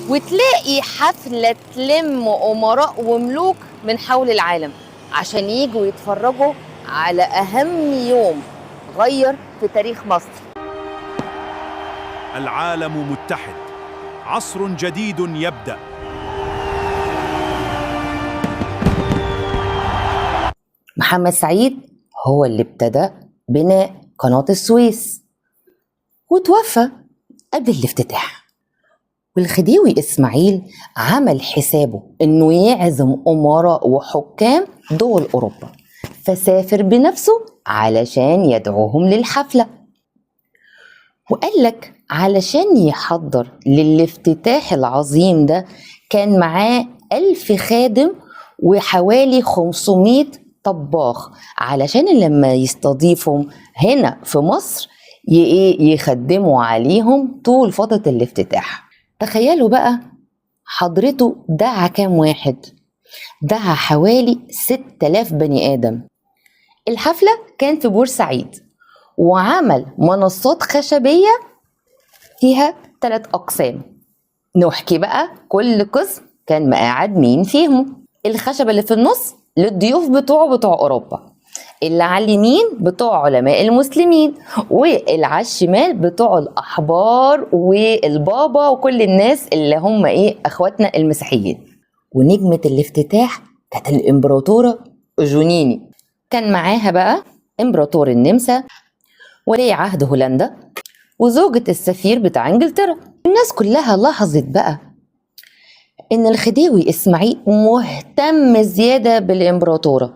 وتلاقي حفلة تلم أمراء وملوك من حول العالم عشان يجوا يتفرجوا على أهم يوم غير في تاريخ مصر. العالم متحد، عصر جديد يبدأ. محمد سعيد هو اللي ابتدى بناء قناة السويس وتوفى قبل الافتتاح. والخديوي إسماعيل عمل حسابه إنه يعزم أمراء وحكام دول أوروبا، فسافر بنفسه علشان يدعوهم للحفلة. وقال لك علشان يحضر للافتتاح العظيم ده كان معاه 1000 خادم وحوالي 500 طباخ، علشان لما يستضيفهم هنا في مصر يخدموا عليهم طول فترة الافتتاح. تخيلوا بقى حضرته دعا كام واحد؟ دعا حوالي 6000 بني آدم. الحفلة كانت في بورسعيد، وعمل منصات خشبية فيها 3 أقسام. نحكي بقى كل قسم كان مقاعد مين فيهم. الخشبة اللي في النص للضيوف بتوعه بتوع أوروبا، اللي على اليمين بتوع علماء المسلمين، واللي على الشمال بتوع الأحبار والبابا وكل الناس اللي هم أخواتنا المسيحيين. ونجمة الافتتاح كانت الإمبراطورة جونيني، كان معاها بقى إمبراطور النمسا ولي عهد هولندا وزوجة السفير بتاع إنجلترا. الناس كلها لاحظت بقى إن الخديوي إسماعيل مهتم زيادة بالإمبراطورة،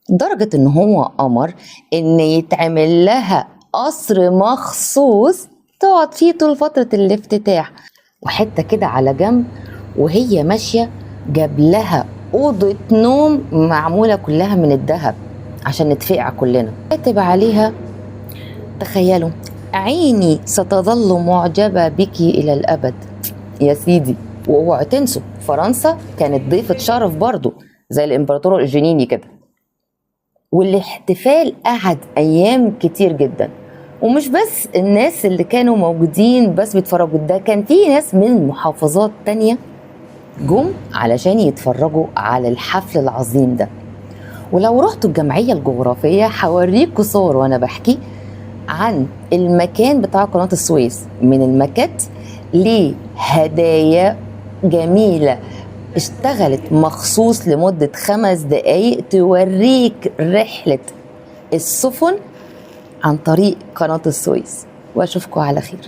لدرجة إن هو أمر إن يتعمل لها قصر مخصوص تقعد فيه طول فترة الافتتاح، وحتة كده على جنب وهي ماشية جاب لها أوضة نوم معمولة كلها من الذهب عشان نتفقع كلنا. كاتب عليها تخيلوا عيني ستظل معجبة بك إلى الأبد يا سيدي. واوعوا تنسوا فرنسا كانت ضيفة شرف برضو زي الإمبراطور الجنيني كده. والاحتفال قعد أيام كتير جدا، ومش بس الناس اللي كانوا موجودين بس بيتفرجوا، ده كان في ناس من محافظات تانية جم علشان يتفرجوا على الحفل العظيم ده. ولو رحتوا الجمعية الجغرافية هوريكوا صور وأنا بحكي عن المكان بتاع قناة السويس، من المكات لهدايا جميلة اشتغلت مخصوص لمدة 5 دقايق توريك رحلة السفن عن طريق قناة السويس. واشوفكم على خير.